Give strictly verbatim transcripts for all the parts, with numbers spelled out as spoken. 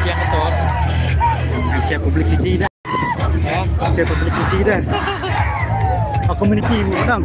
Siap betul. Siap publicity dah. Ya, siap publicity dah. Community dong.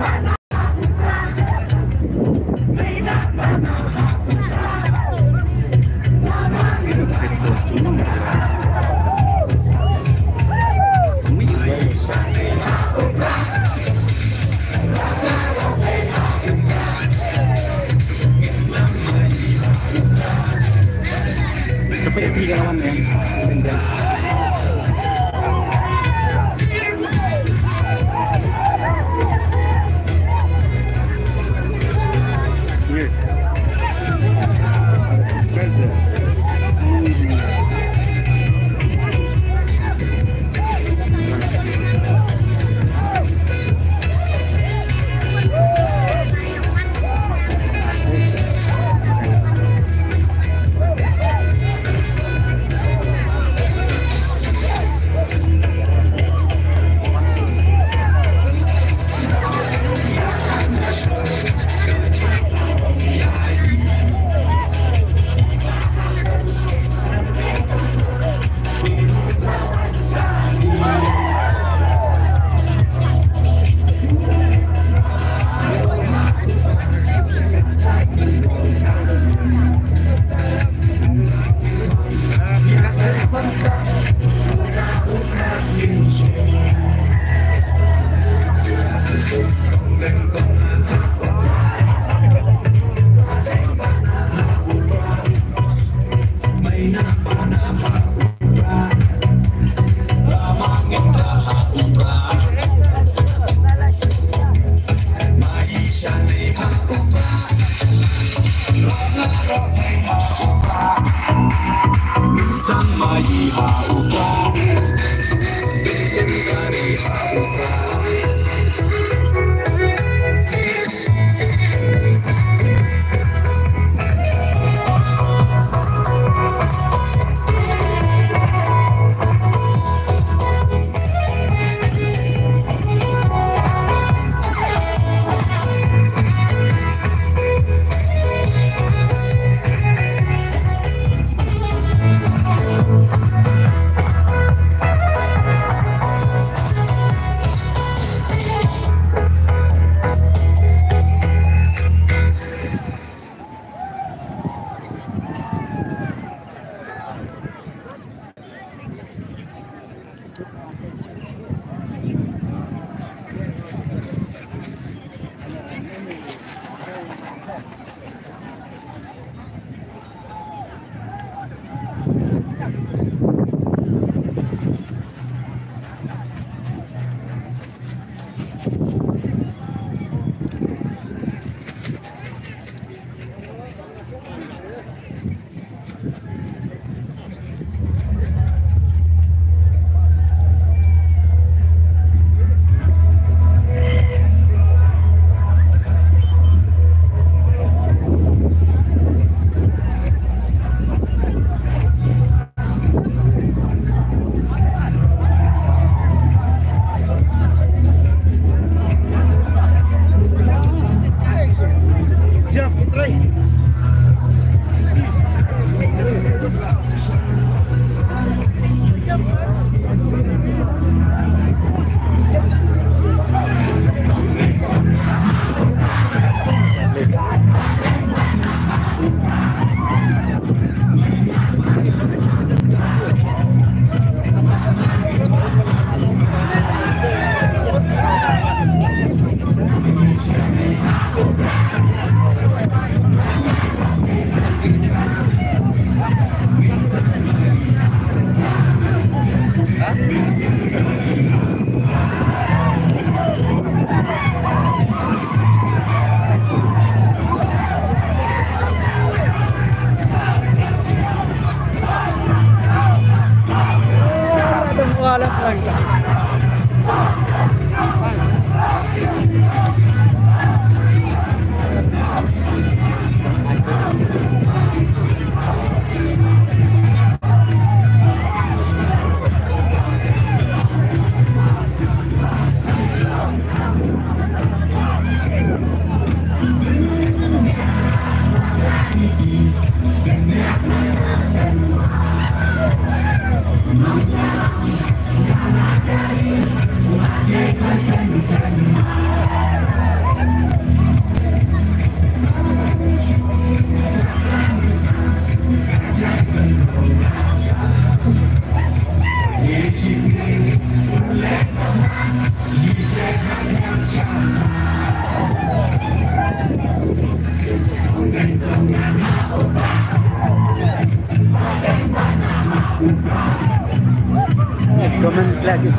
Comment lagi.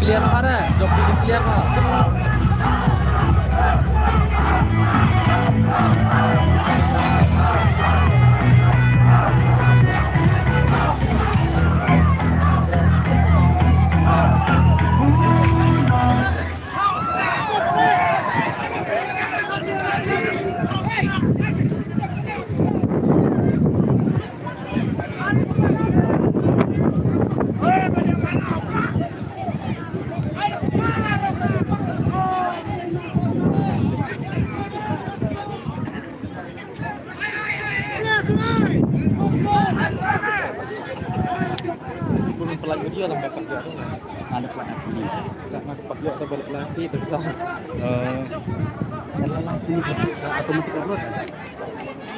Clear para, jok clear para. Kun pelan video lah dapat dia tu. Ada pelan aku ni. Tak nak dapat dia tu balik lagi tu dah. Eh, ada lagi ni aku mesti upload.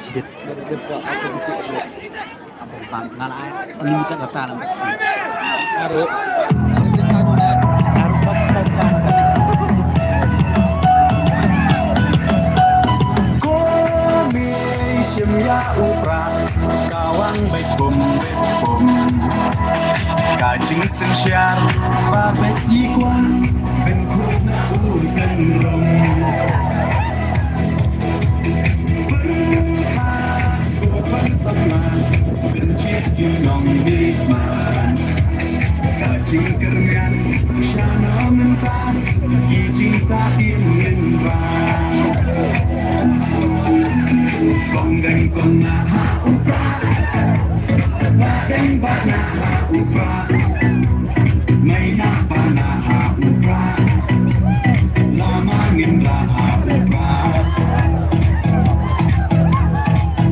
Sedikit. Dia buat aku mesti upload. Bang, nga la ai, ani mi chat kata lam. Aru. Aru sop sop. Ko me shim ïa u pra, ka wan beit bum beit bum. Ka jingsynshar ba beit i kwah, ben khuid na u synrum. Kong deng kong na ha u pra, ba deng ba na ha u pra. Mai na pa na ha u pra, lama ngin ra ha u pra.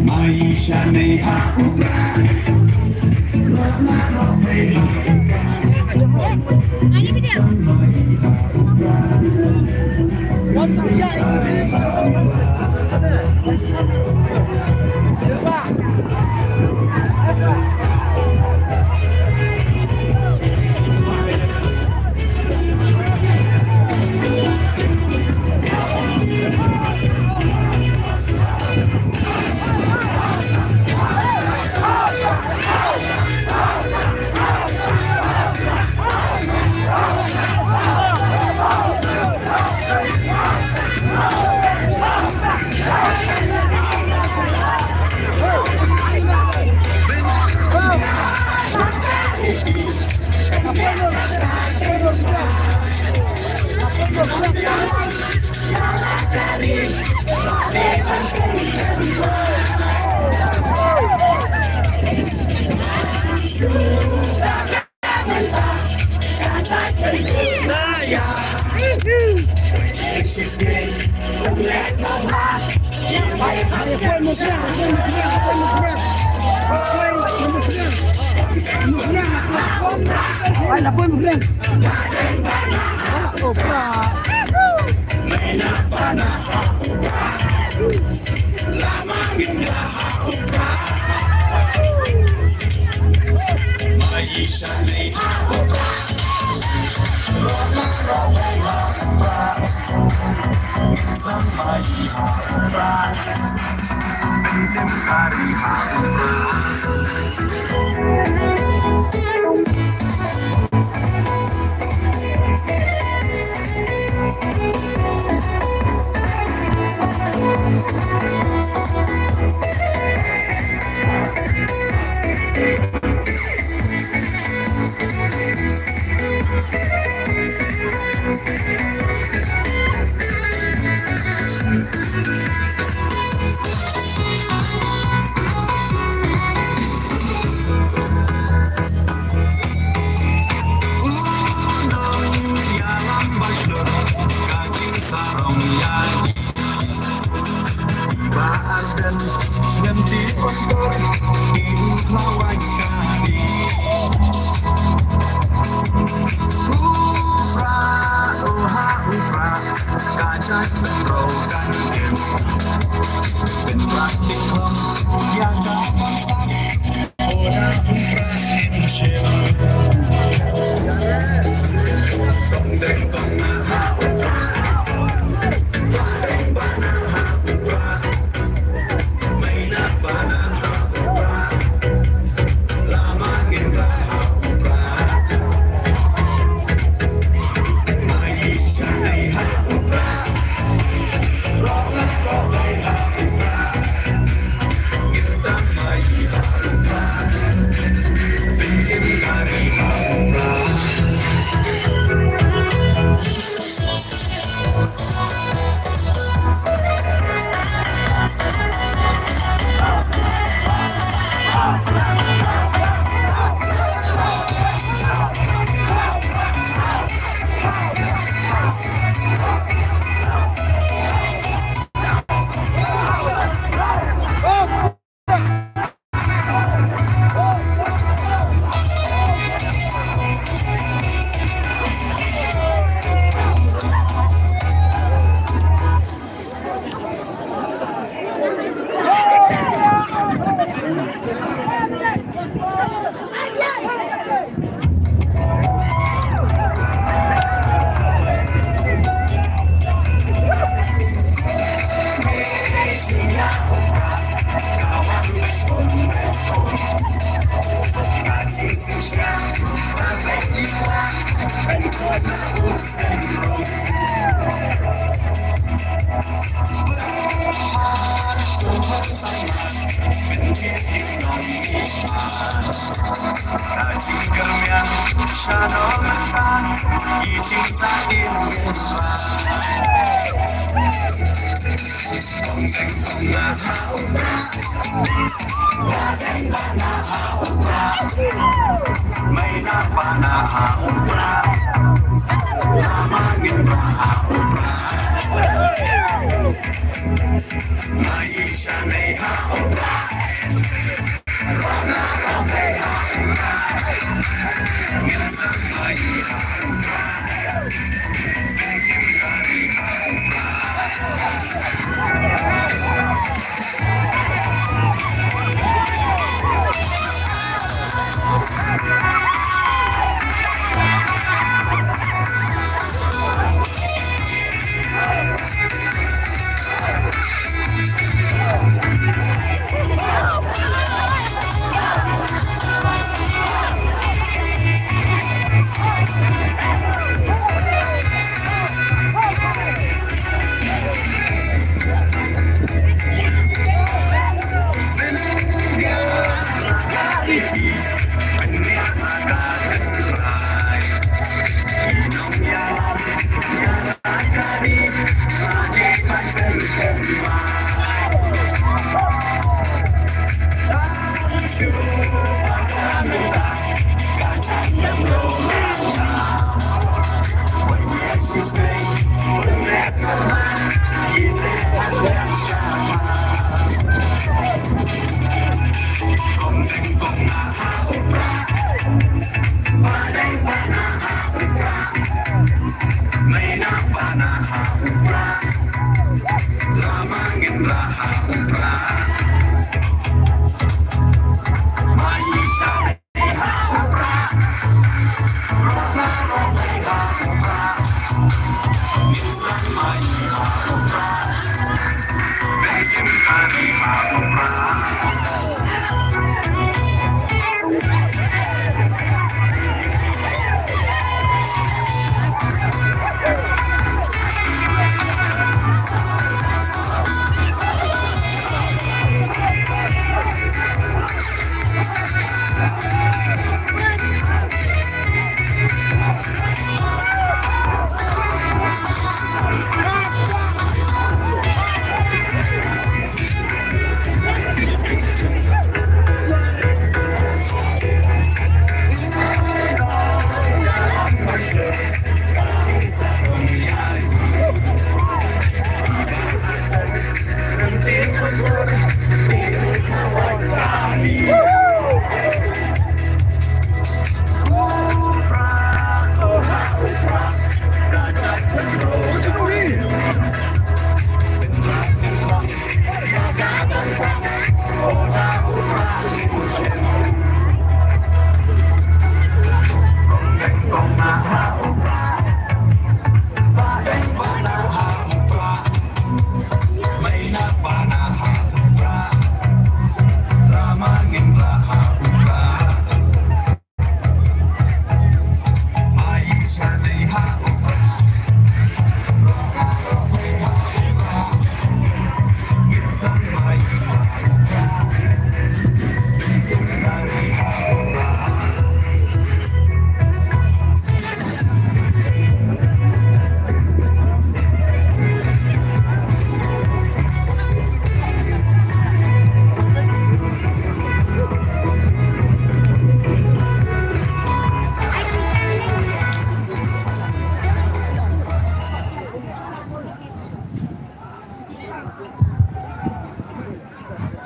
Mai sha nei ha u pra.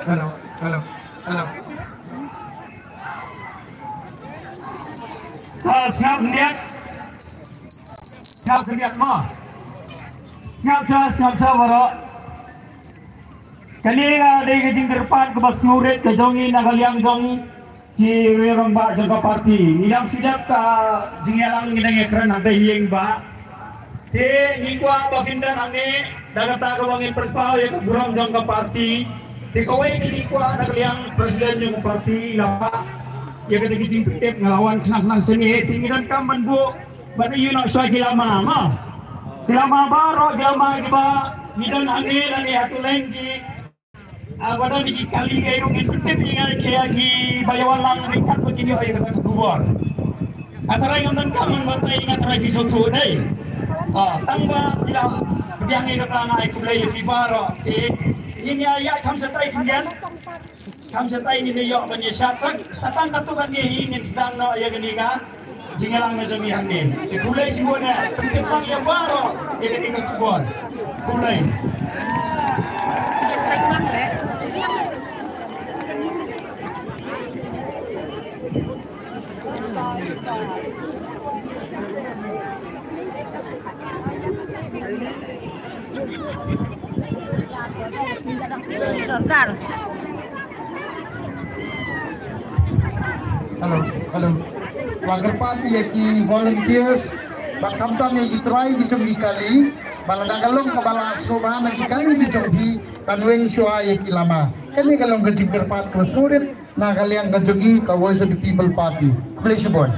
Hello, hello, hello. Ah, sngap khyndiat. Sngap khyndiat mo. Sngap sha, sngap sha baroh. Kane ka dei ka jingkyrpad kaba sngewrit ka jong ngi na ka liang jong ki rangbah jong ka party. Ngi ïam shu dep ka jingïalang, ngi dang ïakren hangta ïing bah. Te ngi kwah ba phin don hangne da kata kaba ngin pynpaw ïa ka burom jong ka party. Te kawei ka jingkwah na ka liang president jong ka party, la ïa kata ka jingpyntip, nga la wan khnang khnang sini. Te ngi donkam ban buh ban ïoh noh shuwa ki lama, ma. Ki lama baroh, ki lama kiba ngi don hangne lane ha Tuleng ki Ah, ba don ki kali ka ïa ruh ngin pyntip ïa ki, ïa kiba ïa wan lang ryngkat ba kin ïoh ïa kata ka khubor. Hynrei ngam donkam ban batai ïa nga trai ki shu shu dei. Ah, tang ba phi la pdiang ïa kata, nga ai khublei ïa phi baroh. Te ngin ïa ïaid kham shatai khyndiat. Kam shatai ngin ïoh ban ïa shad sak, sa tang katto katne hi ngin sdang noh ïa kane ka jingïalang na jong ngi hangne. Te khublei shibun eh, pynkyntang ïa baroh ïa kane ka khubor. Khublei. Sorkar. Hello, hello. Ba kyrpad ïa ki volunteers, ba khamtam ïa ki trai ki jong ki kali, ba lada ka long kaba la sngewbha na ki kali ki jong phi, kan weng shuwa ïa ki lama. Kane ka long ka jingkyrpad kaba sngewrit na ka liang ka jong ngi ka Voice of the People Party. Khublei shibun.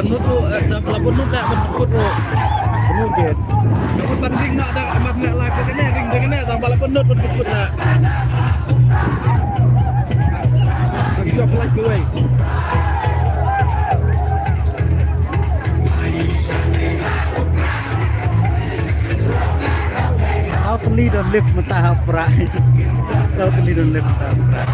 Pynlut ruh, eh, da la pynlut da pynlut ruh. Pynlut beit. Ka pynlut ban ring noh da, amat nga live da kane, ring da kane, tang ba la pynlut pynlut ruh da. Ka jop live kawei. Saw tylli don lift mynta ha Prah. Saw tylli don lift mynta ha Prah.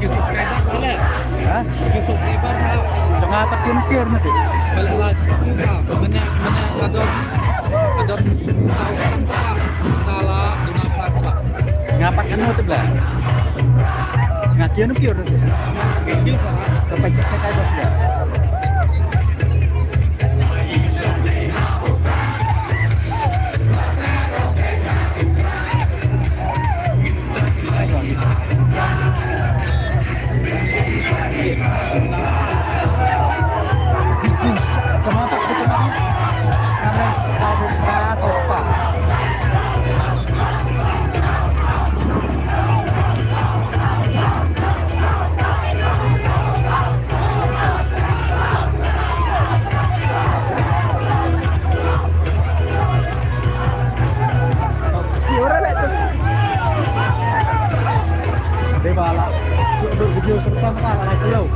Ki subscriber pala. Ha? Ki subscriber ha. Jong nga pat ki nongkir mati. Pala la ka mana mana adon adon saw kan pa. Sala duna pas pa. Nga pat kano tu bla. Nga ki nongkir mati. Ki pa. Ka pa ki check ai bas bla. Dei ba la video serta mata la keluar.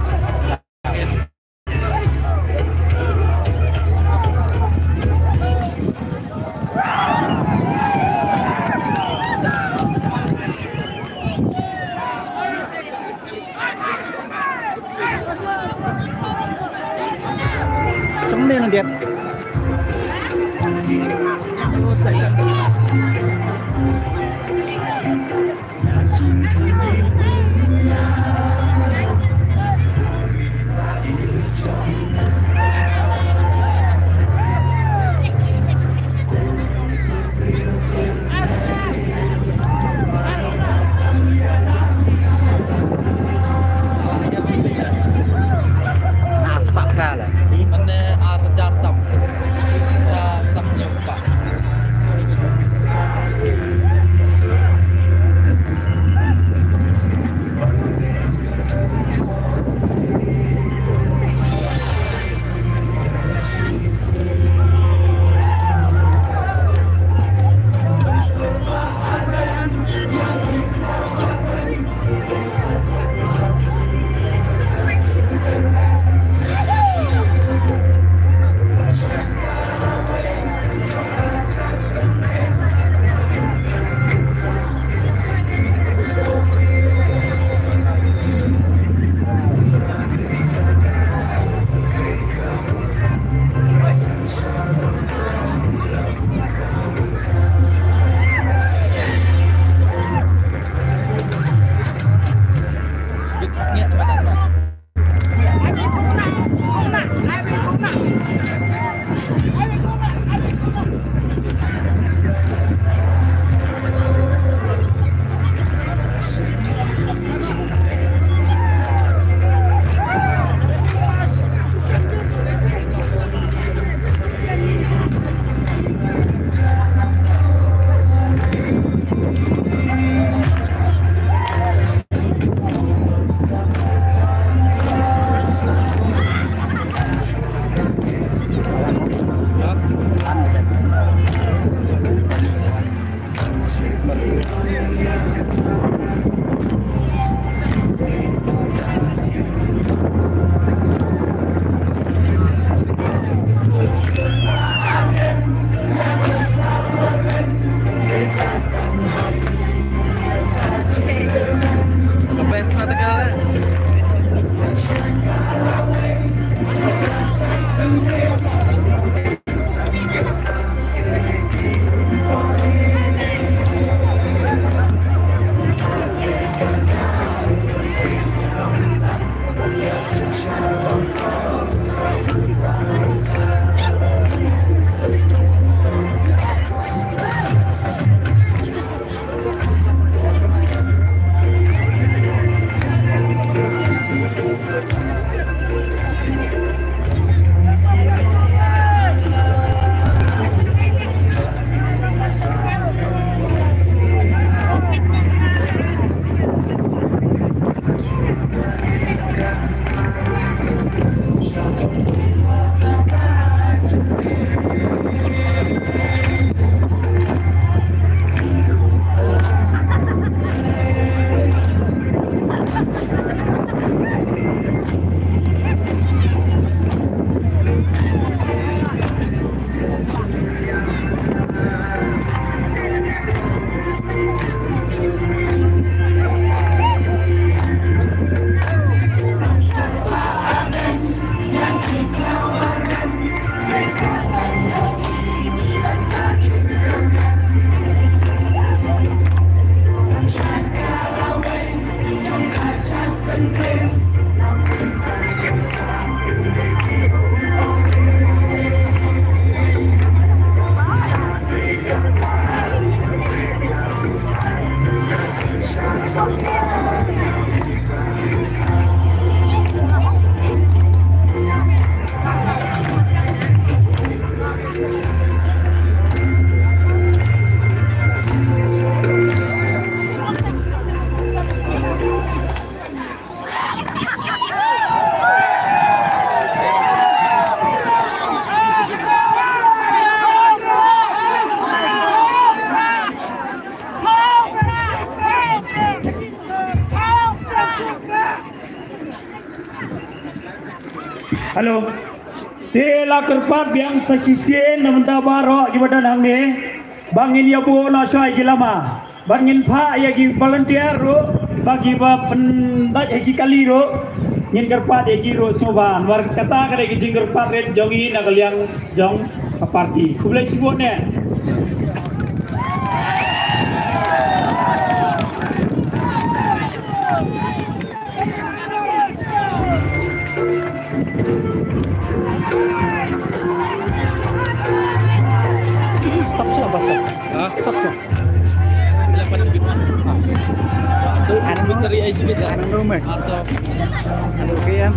Song ne lang dia. Aspak kala. Mane arja tam. Tam nyumpa. Hello. Te la kyrpad biang sa shisien na bynta baroh kiba don hangne ba ngin ïa buh noh shuwa ïa ki lama. Bad ngin phah ïa ki volunteer ruh ba kiba pyndait ïa ki kali ruh ngin kyrpad ïa ki ruh sngewbha. Namar kata ka dei ka jingkyrpad rit jong ngi na ka liang jong ka party. Khublei shibun eh. Stop siya, basta. Ha? Stop siya. Sila pa sibit man. Anong, anong, dari ay sibit, ha? Anong number? Ato. Ano kayan?